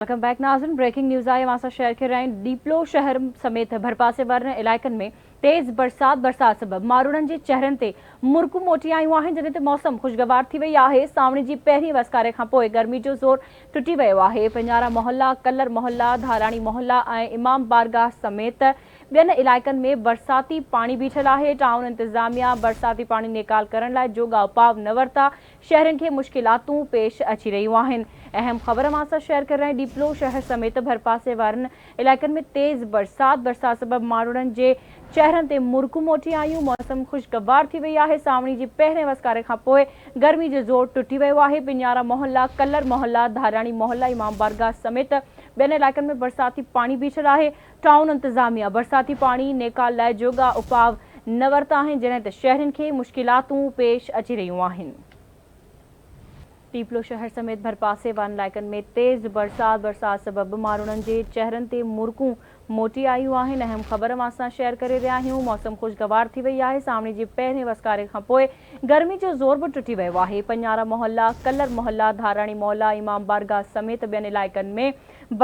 Welcome back ناظرين breaking news آهي اوهان سان شيئر ڪري رهيا آهيون ڏيپلو شهر سميت ڀرپاسي وارن علائقن ۾ تيز برسات برسات سبب ماروئڙن جي چهرن تي مرڪون موٽي آيون آهن جڏهن ته موسم خوشگوار ٿي وئي آهي سانوڻي جي پهرين وسڪاري کان پوء گرمي جو زور ٽٽي ويو آهي پنجارا محلا ڪلر محلا ڌاراڻي محلا ۽ امام بارگاهه سميت ٻين علائقن ۾ برساتي پاڻي بيٺل آهي ٽائون انتظاميا برساتي پاڻي نيڪال ڪرڻ لاء جوڳا اپاء نه ورتا شهرين کي مشڪلاتون پيش اچي رهيون آهن. اهم خبر اوهان سان شيئر ڪري رهيا آهيون ڏيپلو شهر سميت ڀرپاسي وارن علائقن ۾ تيز برسات، برسات سبب ماروئڙن جي چهرن تي مرڪون موٽي آيون، موسم خوشگوار ٿي وئي آهي، سانوڻي جي پهرين وسڪاري کان پوء گرمي جو زور ٽٽي ويو آهي، پڃارا محلا، ڪلر محلا، ڌاراڻي محلا، امام بارگاهه سميت ٻين علائقن ۾ برساتي پاڻي بيٺل آهي، ٽائون انتظاميا برساتي پاڻي نيڪال لاء جوڳا اپاء نه ورتا آهن، جڏهن ته شهرين کي مشڪلاتون پيش اچي رهيون آهن. ڏيپلو شهر سميت ڀرپاسي وارن علائقن ۾ تيز برسات، برسات سبب ماروئڙن جي چهرن تي مرڪون موٽي آيون آهن، اهم خبر اوهان سان شيئر ڪري رهيا آهيون، موسم خوشگوار ٿي وئي آهي، سانوڻي جي پهرين وسڪاري کانپوء گرمي جو زور به ٽٽي ويو آهي، پڃارا محلا، ڪلر محلا، ڌاراڻي محلا، امام بارگاهه سميت ٻين علائقن ۾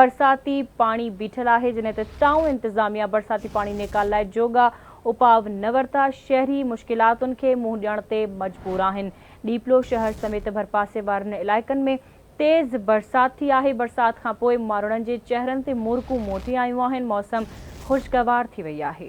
برساتي پاڻي بيٺل آهي، جڏهن ته ٽائون انتظاميا برساتي پاڻي نيڪال لاء جوڳا اپاء نه ورتا، شهري مشڪلاتن کي منهن ڏيڻ تي مجبور آهن. ڏيپلو شهر سميت ڀرپاسي وارن علائقن ۾ تيز برسات ٿي آهي، برسات کانپوء ماروئڙن جي چهرن تي مرڪون موٽي آيون آهن، موسم خوشگوار ٿي وئي آهي.